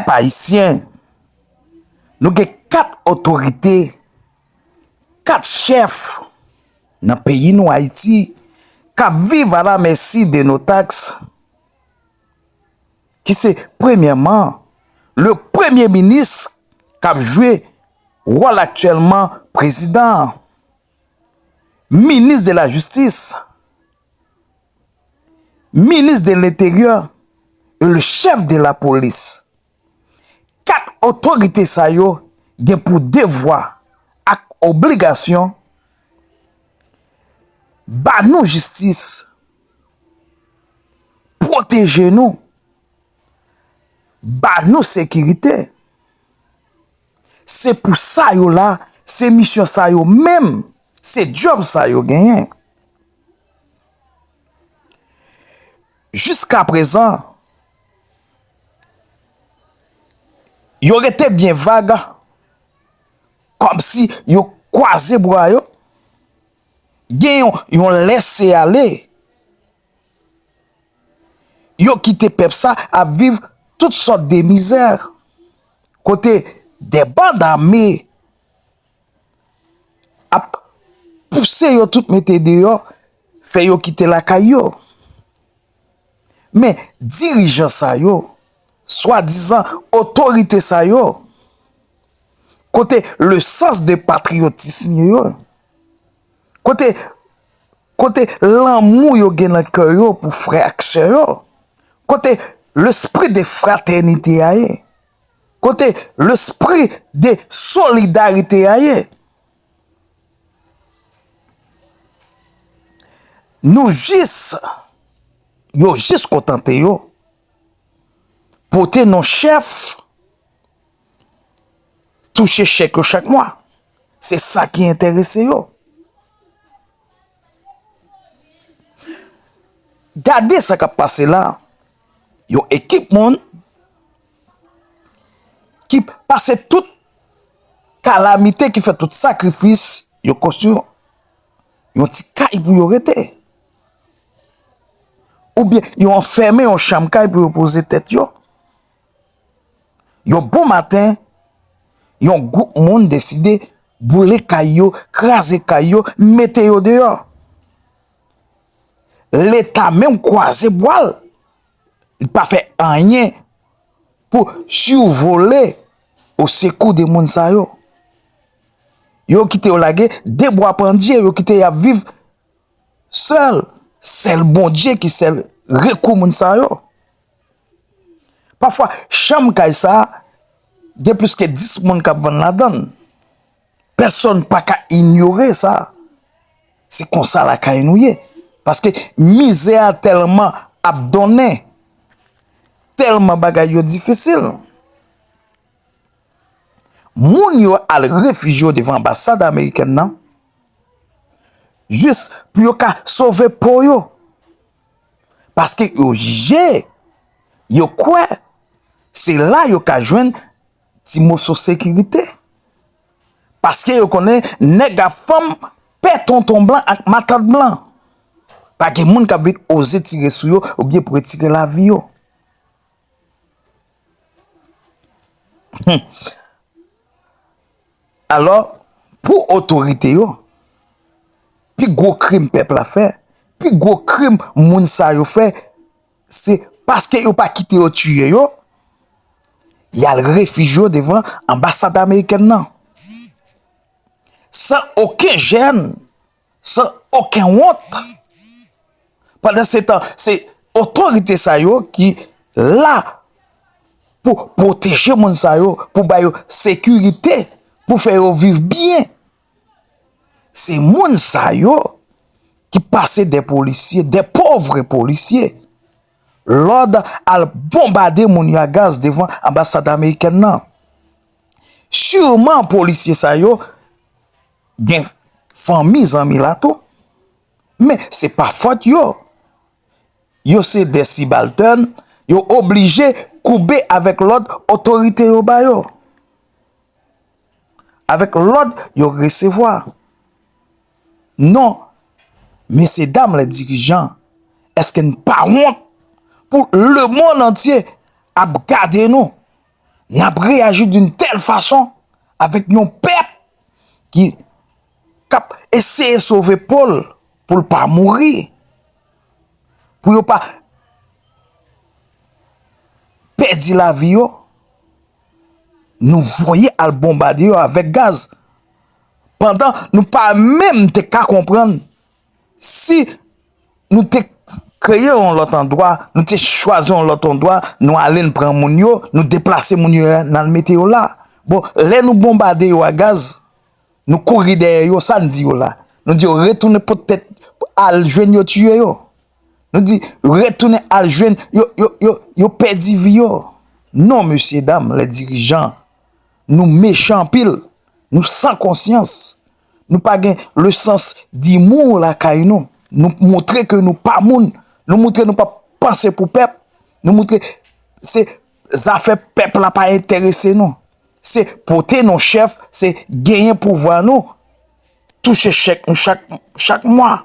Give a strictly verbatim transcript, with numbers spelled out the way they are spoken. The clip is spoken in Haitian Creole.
Pèp ayisyen, nou gen kat otorite, kat chèf nan peyi nou Ayiti k ap viv alamèsi de nos taxes, ki se, premyèman, le premye minis k ap jwe wòl aktyèlman prezidan an, minis de la jistis, minis de lenteryè e le chèf de la polis. Kat otorite sa yo gen pou devwa ak obligasyon ba nou jistis, pwoteje nou, ba nou sekirite. Se pou sa yo la, se misyon sa yo menm, se djòb sa yo genyen. Jiskaprezan, yo rete byen vag, kòmsi yo kwaze bra yo, gen yon, yon lese ale. Yo kite pèp sa ap viv tout sòt de mizè, kote de bann ame ap pouse yo tout mete deyò, fè yo kite lakay yo. Men dirijan sa yo, swadizan otorite sa yo, kote le sans de patriyotism yo, kote, kote lanmou yo gen nan kè yo pou frè ak sè yo, kote lespri de fratènite a ye, kote lespri de solidarite a ye. Nou jis, yo jis kontante yo pote non chèf, touche chèk yo chak mwa. Se sa ki enterese yo. Gade sa k ap pase la. Yon ekip moun ki pase tout kalamite, ki fè tout sakrifis, yo konstwi yon ti kay pou yo rete. Oubyen yo anfèmen yon chanm kay pou yo poze tèt yo. Yon bon maten, yon gwoup moun deside boule kay yo, kraze kay yo, mete yo deyò. Leta menm kwaze bwa l, li pa fè anyen pou sivole o sekou de moun sa yo. Yo kite yo lage de bwa pandye, yo kite y ap viv sèl, sèl Bondye ki sèl rekou moun sa yo. Pafwa, chanm kay sa a, gen plis ke dis moun k ap vann ladan l. Pèsonn pa ka inyore sa. Se konsa lakay nou ye. Paske mizè a tèlman ap donnen, tèlman bagay yo difisil. Moun yo al refijye yo devan anbasad amerikèn nan, jis pou yo ka sove po yo. Paske yo jije, yo kwè, se la yo ka jwenn ti moso sekirite. Paske yo konnen nèg ak fanm pè tonton blan ak matant blan. Pa gen moun k ap vin oze tire sou yo oubyen pou retire lavi yo. Hmm. Alò, pou otorite yo, pi gwo krim pèp la fè, pi gwo krim moun sa yo fè, se paske yo pa kite yo tiye yo, y al refijye yo devan anbasad amerikèn nan. San okenn jèn, san okenn wont. Pandansetan, se otorite sa yo ki la pou pwoteje moun sa yo, pou ba yo sekirite, pou fè yo viv byen. Se moun sa yo ki pase de polisye, de pòv polisye, lòd al bonbade moun yo a gaz devan anbasad amerikèn nan. Siman polisye sa yo gen fanmi, zanmi la tou. Men se pa fòt yo. Yo se de sibaltèn, yo oblije koube avèk lòd otorite yo ba yo. Avèk lòd yo resevwa. Non, mesyedam lè dirijan, èske n pa wont pou lemonn antye ap gade nou? n ap reyaji d'une telle façon avèk yon pèp ki k ap eseye sove po l pou l pa mouri, pou yo pa pèdi lavi yo, nou voye al bonbade yo avèk gaz. Pandan nou pa menm te ka konprann si nou te kreye yon lòt andwa, nou te chwazi yon lòt andwa, nou ale n pran moun yo, nou deplase moun yo, n al mete yo la. Bon, lè nou bonbade yo a gaz, nou kouri dèyè yo, sa n di yo la? Nou di yo retounen poutèt al jwenn yo tiye yo. Nou di retounen al jwenn yo, yo, yo, yo pèdi vi yo. Non, mesye dam, lè dirijan, nou mechan anpil, nou san konsyans, nou pa gen le sens d'humour lakay nou. Nou montre ke nou pa moun, nou montre nou pa panse pou pèp, nou montre se zafè pèp la pa enterese nou. Se pote non chèf, se genyen pouvwa nou, touche chèk nou chak, chak mwa.